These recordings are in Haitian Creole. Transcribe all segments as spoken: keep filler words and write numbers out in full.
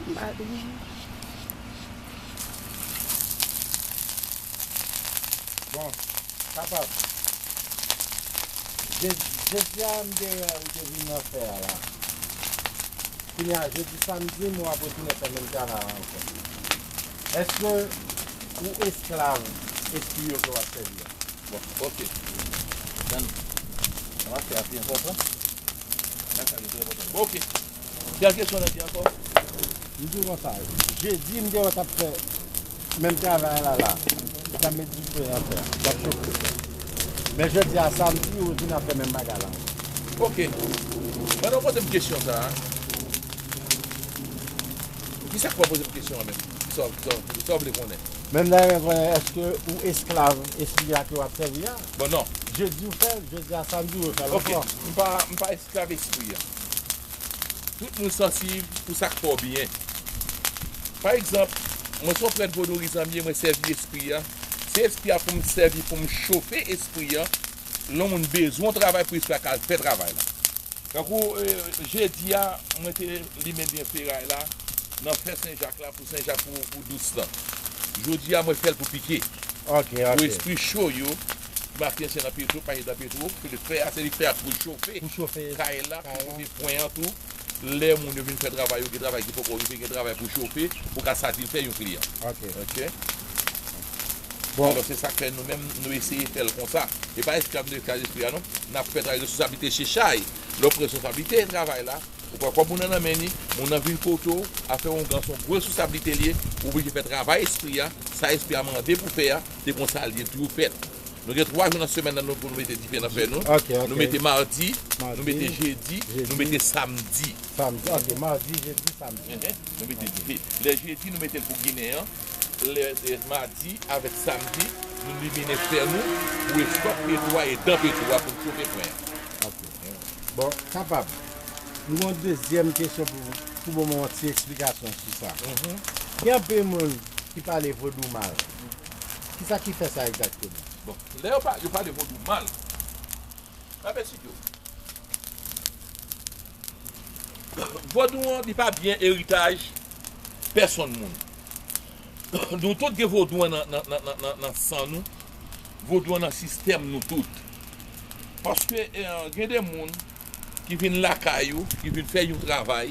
M pa byen. Bon, kapab. Je- Jodi a, m te wè ou te vin nan fè a la. Kounye a, jodi, samdi, m w ap retounen fè menm travay la ankò. Èske ou esklav espri yo ke w ap sèvi a? Bon, ok. Tann. Sa w ap fè a pi enpòtan. Sa sa ki pi enpòtan. Bon, ok. Kèl kesyon w ap di ankò? M di w konsa, jedi m te wè t ap fè menm travay la la. Li t ap met dife nan fè a, li t ap chofe fè a. Men jodi a samdi, ou vin ap fè menm bagay la ankò. Ok. Pandan w poze m kesyon sa a, kisa k fè w poze m kesyon an menm? Kisa, kisa, kisa w vle konnen? Menm nan renmen konnen, èske ou esklav espri a ke w ap sèvi a? Bon, non. Jedi w fè l, jedi a samdi w fè l Ok. ankò. M pa, m pa esklav espri an. Tout moun sansib pou sa k fè w byen. Pa egzanp, mwen se yon prèt vodou zanmi, mwen sèvi espri a. Se espri a pou m sèvi pou m chofe espri a. Lè yon moun bezwen yon travay pou espri a ka al fè travay la. Tankou eh, jedi a, mwen te limen byen feray la nan fè Sen Jak la pou Sen Jak pou, pou dous lan. Jodi a, mwen fè l pou pike. Ok, Pou ok. espri cho yo, ki make ansyen nan petwo, pa nan petwo, pou li fè a, se li fè a pou chofe Pou chofe kay la, kay pou la. chofe pwen an tou. Lè moun yo vin fè travay yo, gen travay ki poko rive, gen travay pou chofe, pou ka satisfè yon kliyan. Ok. Ok? Bon. Alò, se sa k fè nou menm, nou eseye fè l konsa. E pa esklav nou esklav espri a non. N ap fè travay responsablite se chay. Lè w pran responsablite travay la, ou pran kòb moun nan nan men li, moun nan vin kote w, afè ongan se yon gwo responsablite l ye, ou oblije fè travay espri a, sa espri a mande pou fè a, se konsa l ye, l toujou fèt. Nou gen twa jou nan semèn nan nou pou nou mete dife nan fè nou. Ok, ok. Nou mete madi, Madi, nou mete jedi, jedi. Nou mete samdi. Samdi, ok, madi, jedi, samdi. Mhm. Nou mete dife. Lè jedi, nou mete l pou Ginen an. Lè, lè madi avèk samdi, nou liminen fè nou pou estòk petwo a e dan petwo a pou n chofe pwen an. Ok. Bon, kapab. Nou gen yon dezyèm kesyon pou, pou ban mwen yon ti eksplikasyon sou sa. Mhm. Gen anpil moun ki pale vodou mal. Kisa ki fè sa egzakteman? Bon, lè yo pa, yo pale vodou mal. Mwen fè sityo. Vodou an, li pa byen eritaj pèsonn moun. Nou tout gen vodou an nan, nan, nan, nan, nan, nan san nou. Vodou an nan sistèm nou tout. Paske eh, gen de moun ki vin lakay ou, ki vin fè yon travay.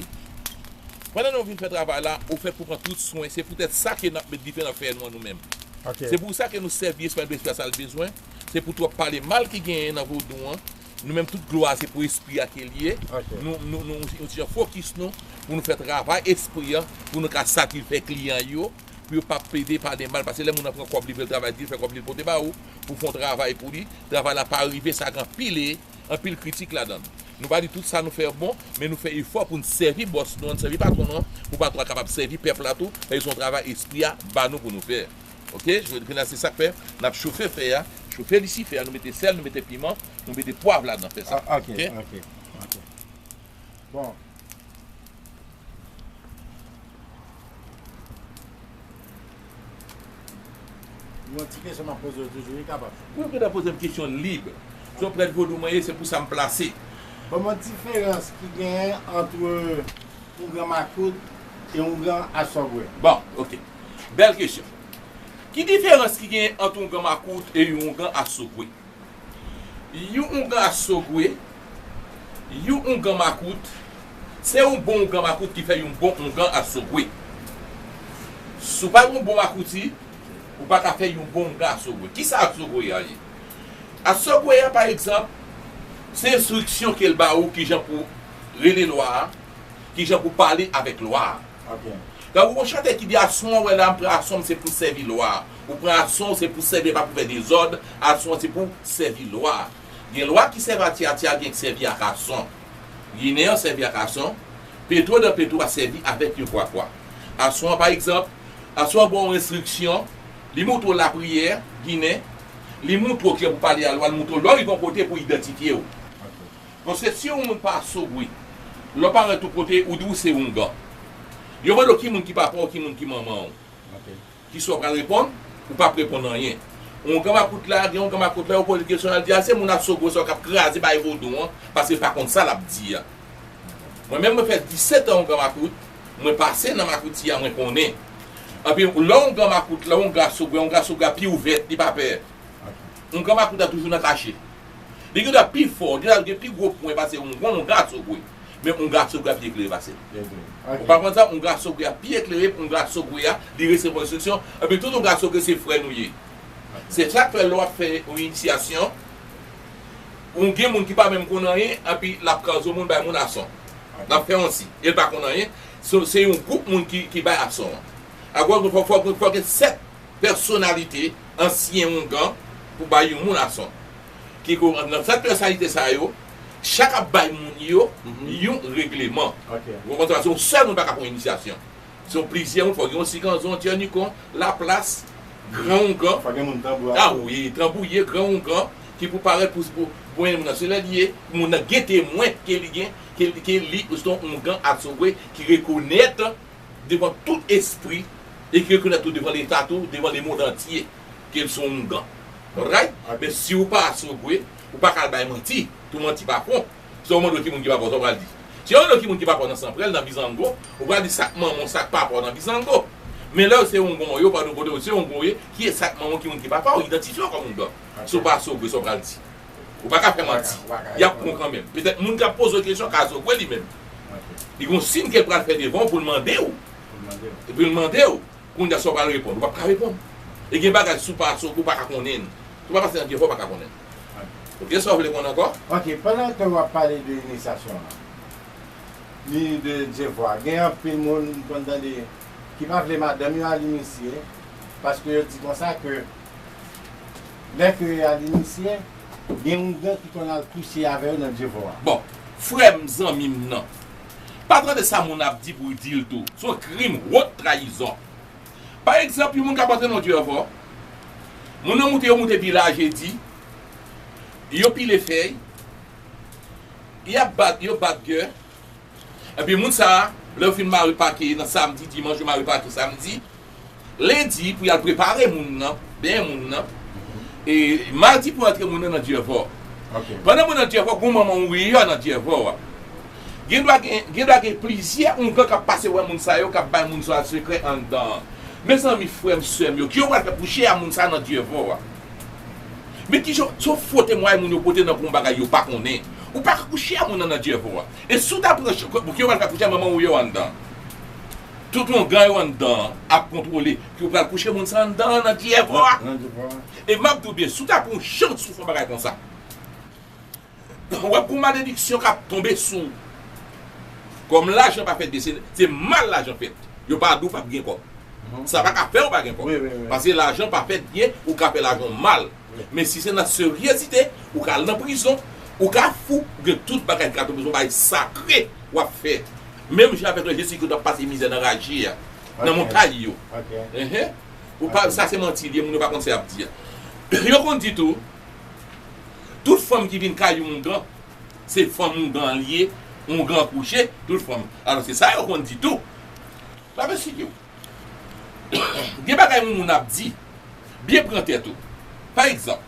Pandan nou vin fè travay la, ou fèt pou pran tout swen. Se poutèt sa ke n ap met dife nan fè nou an nou menm. Ok. Se pou sa ke nou sèvi espri a, espri a sa l bezwen. Se pou twòp pale mal ki genyen nan vodou an. Nou menm tout glwa se pou espri a ke l ye. Ok. Nou, nou, nou, nou ti jan fokis nou pou nou fè travay espri a, pou nou ka satisfè kliyan yo, pou yo pa pede pale mal. Paske lè moun nan pran kòb li, vle l travay di, l fè kòb li, l pote ba ou, pou fè yon travay pou li, travay la pa rive, sa gen anpil, anpil kritik ladan l. Nou pa di tout sa nou fè bon, men nou fè efò pou n sèvi bòs nou an, n sèvi patwon nou an, pou patwon an kapab sèvi pèp la tou, paske se yon travay espri a ba nou pou nou fè. Ok, jodi a se sa k fè n ap chofe fè a, chofe lisifè a, nou mete sèl, nou mete piman, nou mete pwav ladan fè sa. Ah, ok, Ok? Ok, ok. Bon. Yon ti kesyon m ap poze w toujou, wi, kapab. Ou gen dwa poze m kesyon lib. Se yon prèt vodou mwen ye, se pou sa m plase. Ban mwen diferans ki genyen ant yon gran makout e yon gran asogwe. Bon, ok. Bèl kesyon. Ki diferans ki genyen ant yon gran makout e yon gran asogwe? Yon ongan asogwe, yon ongan makout, se yon bon ongan makout ki fè yon bon ongan asogwe. Si w pa yon bon makouti, ou pa ka fè yon bon ongan asogwe. Kisa asogwe a ye? Asogwe a, pa egzanp, se enstriksyon ke l ba ou kijan pou rele lwa a, kijan pou pale avèk lwa a. Ok. Gade yon chante ki di, aswè w wè la, m pran aswè m se pou sèvi lwa a. Ou pran aswè w se pou sèvi, pa pou fè dezòd, aswè w se pou sèvi lwa a. Gen lwa ki sèvi ak tyatyal, gen ki sèvi ak aswè. Ginen an sèvi ak aswè, petwo dan petwo a sèvi avèk yon kwakwa. Aswè, pa egzanp, aswè ba w enstriksyon, li montre w lapriyè, ginen, li montre w kijan pou pale a lwa, li montre w lè w rive yon kote pou idantifye w. Paske si yon moun pa asogwe, lè w parèt yon kote, ou di w se ongan. Yo mande w ki moun ki papa w, ki moun ki manman w. Ok. Kisa w pral reponn? Ou p ap reponn anyen. Ongan makout la, gen ongan makout la, yo poze l kesyon, l di, a se moun asogwe sa k ap kraze bay vodou an, paske l pa konn sa l ap di a. Mwen menm, mwen fè disèt an ongan makout, Mwen pase nan makout ti a, mwen konnen. Anpi lè ongan makout, lè ongan asogwe, ongan asogwe a pi ouvè, li pa pè. Ongan makout la toujou nan kache. Li gen dwa pi fò, gen dwa gen pi gwo pwen pase ongan, ongan asogwe. Men ongan asogwe a pi eklere pase l. Ou pa konn sa, ongan asogwe a pi eklere, ongan asogwe a, li resevwa enstriksyon. Epi tout ongan asogwe se frè nou ye. Se sa k fè lè w ap fè yon inisyasyon, ou gen moun ki pa menm konn anyen, epi l ap kraze moun, bay moun ason. L ap fè yon si. E l pa konn anyen. Se, se yon gwoup moun ki, ki bay ason an. Akoz fò, fò, fò gen sèt pèsonalite, ansyen ongan, pou bay yon moun ason. Ki ko-, nan sèt pèsonalite sa yo, chak ap bay moun yo yon regleman. Ou konprann sa? Se yon sèl moun pa ka pran inisyasyon. Se yon plizyè moun, fò gen yon sikanzon, tchènikon, laplas, gran ongan. Fò gen moun tanbou a. A wi, tanbouye, gran ongan, ki pou parèt pou, pou, pou ede moun nan. Se lè li ye, moun nan gen temwen ke li gen, ke, ke li, se yon ongan asogwe ki rekonèt devan tout espri, e ki rekonèt tou devan Leta tou, devan lemonn antye, ke l se yon ongan. Right? Men si w pa asogwe, ou pa ka al bay manti, tou manti pa fon. Si yo mande w ki moun ki papa w, sa w pral di. Si yo mande w ki moun ki papa w nan Sanprèl, nan Bizango, ou pral di sa k manman w, sa k papa w nan Bizango. Men lè w se ongan w ye, ou pa nou kote w se ongan w ye, ki e sa k manman w, ki moun ki papa w, idantifye w kòm ongan. Si w pa asogwe, sa w pral di. Ou pa ka fè manti. Y ap pran kanmenm. Petèt moun k ap poze w kesyon ka asogwe li menm. Li gen yon siy ke l pral fè devan w pou l mande w. Pou l mande w. Kounye a sa w pral reponn. Ou p ap ka reponn. E gen bagay si w pa asogwe, ou pa ka konnen. Si w pa pase nan Dyèvò, ou pa ka konnen. Ok, sa w vle konnen ankò? Ok, pandan ke w ap pale de inisyasyon an, ni de Dyèvò a, gen anpil moun m konn tande ki pa vle madanm yo al inisye, paske yo di konsa ke lè ke yo al inisye, gen ongan ki konn al kouche avè yo nan Dyèvò a. Bon, frè m, zanmi m nan, pa tande sa moun ap di pou w di l tou. Se yon krim, wot trayizon. Pa egzanp, yon moun k ap antre nan Dyèvò, moun nan moute, yo moute vilaj edi, yo pile fèy, y ap bat, yo bat gè. Epi moun sa a, lè yo fin mare pake nan samdi, dimanch, yo mare pake samdi, lendi, pou y al prepare moun nan, benyen moun nan, e madi pou antre moun nan nan Dyèvò. Pandan moun nan Dyèvò, gon manman ou deyò nan Dyèvò a. Gen dwa gen, gen dwa gen plizyè ongan k ap pase wè moun sa yo, k ap bay moun sa sekrè anndan an. Mezanmi, frè m, sè m yo, ki yo pral fè kouche a moun sa nan Dyèvò a? Men kijan, se yon fo temwayaj moun yo pote nan pou yon bagay yo pa konnen. Ou pa ka kouche a moun nan nan Dyèvò a. E si w ta pran chan, ki yo pral fè kouche a manman ou yo anndan? Tout ongan yo anndan an ap kontwole. Ki yo pral kouche moun sa anndan an nan Dyèvò a. E m ap di w byen, si w ta pran yon chans ou fè yon bagay konsa, w ap gen yon malediksyon k ap tonbe sou ou. Kòm lajan pa fèt byen, se, se mal lajan fèt. Yo pa di w p ap gen kòb. Sa pa ka fè w pa gen kòb. Paske lajan pa fèt byen, ou ka fè lajan w mal. Men si se nan seryezite, ou ka al nan prizon, ou ka fou, ou gen tout bagay ki ka tonbe sou w, bagay sakre w ap fè. Menm jan avèk lè Jezikri t ap pase mizè nan raje a, nan montay yo. Enhen. Ou pa, sa se manti l ye, moun yo pa konn sa y ap di a. Yo konn di tou, tout fanm ki vin kay yon ongan, se fanm ongan l ye, ongan kouche, tout fanm. Alò, se sa yo konn di tou. Pa fè sik yo. Gen bagay yon moun ap di, byen pran tèt ou. Pa egzanp,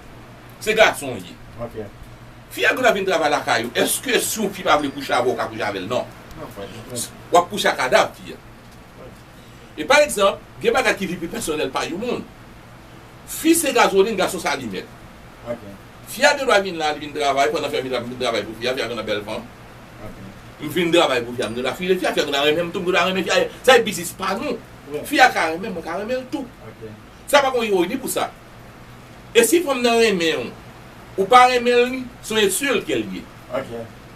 se gason w ye. Fi a gen dwa vin travay lakay ou. Èske si yon fi pa vle kouche avè w, ou ka kouche avè l? Non. W ap kouche ak kadav fi a. E pa egzanp, gen bagay ki vi pi pèsonèl pa yon moun. Fi se gazolin, gason se alimèt. Fi a gen dwa vin la, li vin travay, pandan fi a vin la, m vin travay pou fi a, fi a gen yon bèl fanm. M vin travay pou fi a, m gen dwa file fi a, fi a gen dwa renmen m tou, m gen dwa renmen fi a. Sa e biznis pa nou. Fi a ka renmen m, mwen ka renmen l tou. Sa pa gen ironi pou sa. E si fanm nan renmen w, ou pa renmen l, se yon ensilt ke l ye.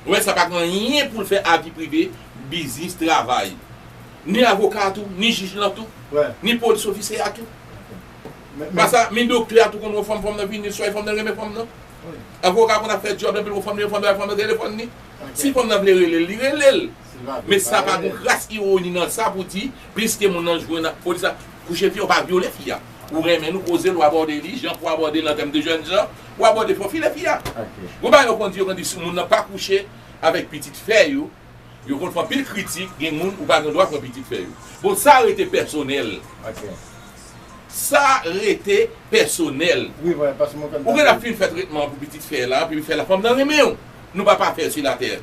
Ou wè, sa pa gen anyen pou l fè a vi prive, biznis, travay. Ni avoka a tou, ni jij lan tou, ni polis ofisè a tou. Paske ni doktè a tou konn wè fanm, fanm nan vini, swa fanm nan renmen fanm nan. Avoka konn ap fè djòb, epi wè fanm nan, fanm nan, fanm nan telefòn li. Si fanm nan vle rele l, li rele l. Men sa pa gen kras ironi nan sa pou di, piske moun nan jwenn ak polis la, kouche fi a, ou pa vyole fi a. Ou renmen l, ou koze l, ou abòde li, jan pou abòde l an tèm de jèn jan, ou abòde fi a, ou file fi a. Gon bagay yo konn di, yo konn di si moun nan pa kouche avèk pitit fè yo, yo konn fè anpil kritik, gen moun ou pa gen dwa pran pitit fè yo. Bon, sa rete pèsonèl. Sa rete pèsonèl. Ou gen ap fin fè tretman pou pitit fè la, pitit fè la, fanm nan renmen w. Nou pa pafè sou latè.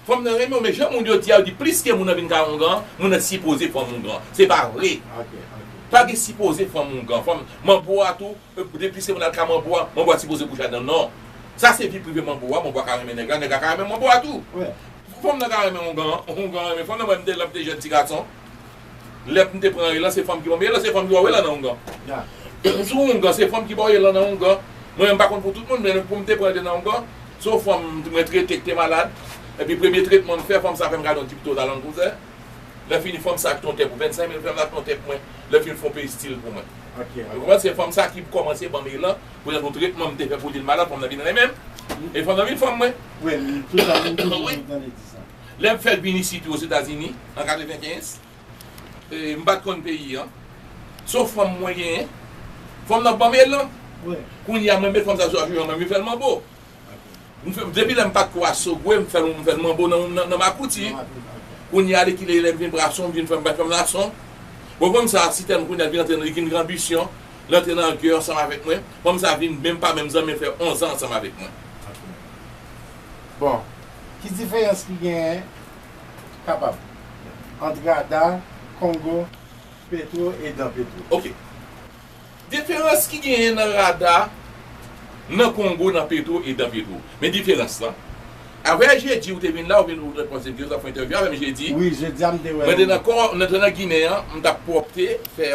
Fanm nan renmen w, men jan moun yo di a, yo di plis ke moun nan vin kay oungan, moun nan sipoze fanm oungan. Se pa vre. Ok, ok. Pa gen sipoze fanm oungan. Fanm, manbo a tou, e, de plis ke moun al kay manbo a, manbo a sipoze kouche adan. Non. Sa se vi prive manbo a, manbo a ka renmen nèg la, nèg la ka renmen manbo a tou. Wi. Fanm nan ka renmen oungan, oungan renmen fanm nan, mwen m te lè m te jèn ti gason. Lè m te pran elan, se fanm ki ban m elan, se fanm ki ba w elan nan oungan. Si w oungan, se fanm ki ba w elan nan oungan. Mwen menm m pa konn pou tout moun, men pou m te pran elan nan oungan, se yon fanm mwen trete ki te malad. Epi premye tretman m fè, fanm sa fè m gade yon ti pito talan kouzè. Lè fini fanm sa achte yon tè pou vennsenk mil, fanm sa achte yon tè pou mwen. Lè fini fè yon peristil pou mwen. Ok, ok. Ou konprann? Se fanm sa ki kòmanse ban m elan pou yon tretman m te fè pou li l malad, fanm nan vin renmen m. E fanm nan vin fanm mwen. Wi, li toujou, li toujou tande di sa. Lè m fè l vin isit tou Ozetazini, an katrevenkenz, e, m pa t konn peyi an. Se yon fanm mwen genyen. Fanm nan ban m elan. Wi. Kounye a, mwen met fanm sa sou ajoure, mwen vin fè l manbo. M fè, depi lè m pa t ko asogwe, m fè l, m fè l manbo nan, nan, nan makouti. Nan makouti, ok. Kounye a, li ki lè, lè m vin brason, m vin fè m, fè m lason. Bon, fanm sa, si tèlman kounye a, li vin antre nan, li vin gen anbisyon, li antre nan gè ansanm avèk mwen. Fanm sa vin menm pa menm zanmi, fè onz an ansanm avèk mwen. Ok. Bon, ki diferans ki genyen, kapab, ant Rada, Kongo, Petwo e Dan Petwo? Ok. Diferans ki genyen nan Rada, nan Kongo, nan Petwo e Dan Petwo. Men diferans lan. Avè jedi ou te vin la, ou vin ou te panse ke w t ap fè entèvyou avè m jedi. Wi, jedi a m te wè. Mwen te nan kò, mwen te nan Ginen an, m t ap pwòpte, fè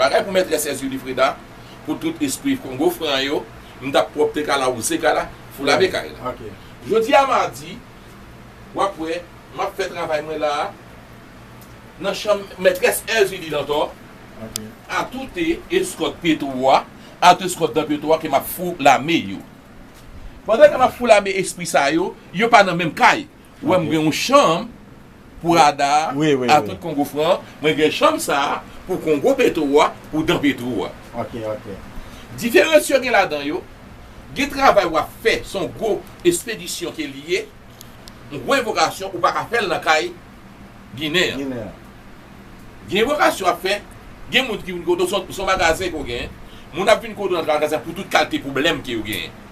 bagay pou mètrès Èzili Freda, pou tout espri Kongo Fran yo, m t ap pwòpte kay la, wouze kay la, foulave kay la. Ok. Jodi a madi, w ap wè, m ap fè travay mwen la a, nan chanm mètrès Èzili Dantò, ok, a tout eskòt Petwo a, a tout eskòt Dan Petwo a ke m ap foulame yo. Pandan ke m ap foulame espri sa yo, yo pa nan menm kay. Ou wè m gen yon chanm pou Rada a, wi, wi, a tout Kongo Fran, mwen gen chanm sa a pou Kongo Petwo a, pou Dan Petwo a. Ok, ok. Diferans yo gen ladan yo, gen travay w ap fè, se yon gwo espedisyon ke li ye, yon gwo envokasyon, ou pa ka fè l nan kay Ginen an. Ginen an. Gen envokasyon ap fè, gen moun ki vin kote w, se yon, se yon magazen ke w genyen. Moun ap vin kote w nan magazen pou tout kalite pwoblèm ke yo genyen. Ok.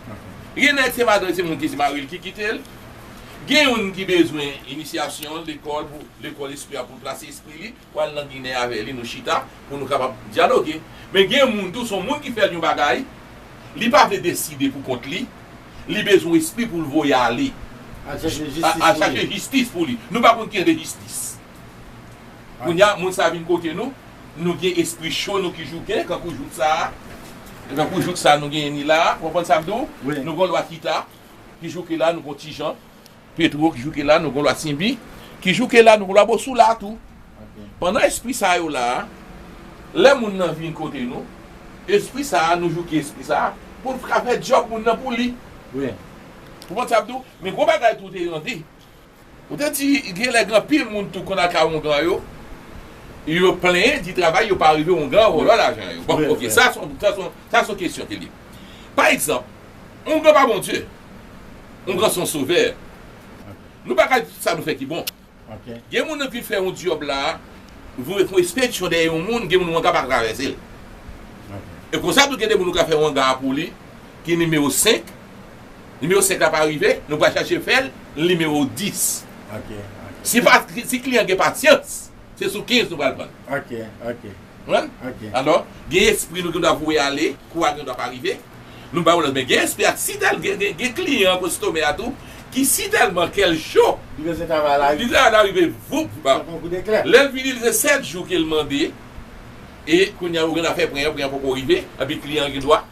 Gen nèg se madanm, se moun ki se mari l ki kite l. Gen youn ki bezwen inisyasyon, lekòl, pou lekòl espri a, pou l plase espri li, pou al nan Ginen avè li, nou chita, pou nou kapab dyaloge. Men gen moun tou, se yon moun ki fè l yon bagay, li pa vle deside pou kont li, li bezwen espri pou l voye ale. Al chache jistis pou li. Al chache jistis pou li. Nou pa konn ki jan de jistis. Kounye a, moun sa vin kote nou, nou gen espri cho nou ki jouke, kankou jouk sa a. Kankou jouk sa a nou genyen ni la a, ou konprann sa m di w? Wi. Nou gen lwa kita ki jouke la, nou gen Ti Jan, Petwo ki jouke la, nou gen lwa Simbi ki jouke la, nou gen lwa Bosou la tou. Ok. Pandan espri sa yo la a, lè moun nan vin kote nou, espri sa a, nou jouke espri sa a, pou l ka fè djòb moun nan pou li. Wi. Ou konprann sa m di w? Men gwo bagay tou te rande. Ou te di, gen lè gen anpil moun tou konn al kay oungan yo, yo plenyen, di travay yo pa rive oungan, vòlò lajan yo. Bon, wi, ok, wi, sa se yon, sa se yon, sa se yon kesyon ke li. Pa egzanp, oungan pa Bondye. Oungan se yon sovè. Nou pa ka di tout sa nou fè ki bon. Ok. Gen moun nan ki fè yon djòb la, voye fè yon espedisyon dèyè yon moun, gen moun oungan pa travèse l. Ok. E konsa tou gen de moun ou ka fè oungan pou li, ki nimewo senk, nimewo senk la pa rive, nou pral chache fè l nimewo dis. Ok, ok. Si pa, si kliyan gen pasyans, se sou kenz nou pral vann. Ok, ok. Konprann? Ok. Alò, gen espri nou gen dwa voye ale, kou a gen dwa pa rive. Nou pa wè lòt, men gen espri a, si tèl, gen, gen, gen kliyan kostomè a tou, ki si tèlman kè l cho, li bezwen travay la, li travay la rive, voup, ba. Tankou kou deklè. Lè l vini, li se sèt jou ke l mande, e kounye a, ou gen afè pran an, pran an poko rive, epi kliyan an gen dwa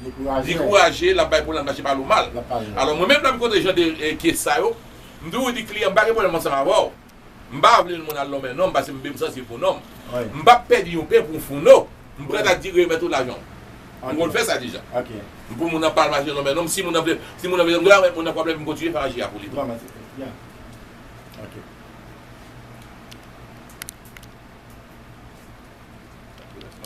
dekouraje. Dekouraje, l ap bay pwoblèm, mache pale w mal. L ap pale w mal. Alò, mwen menm, lè m kontre jan de, e, kes sa yo, m toujou di kliyan, m pa gen pwoblèm ansanm avè w. M pa vle moun al lonmen non m, paske m, m sansib pou non m. Wi. M p ap pèdi yon pen pou yon founo. M prèt a di remèt ou lajan w. M konn fè sa deja. Ok. M pou moun nan pa al mache lonmen non m, si moun nan vle, si moun nan vle, m remèt moun nan pwoblèm, m kontinye fè maji a pou li tou. Bon, mèsi. Byen. Ok.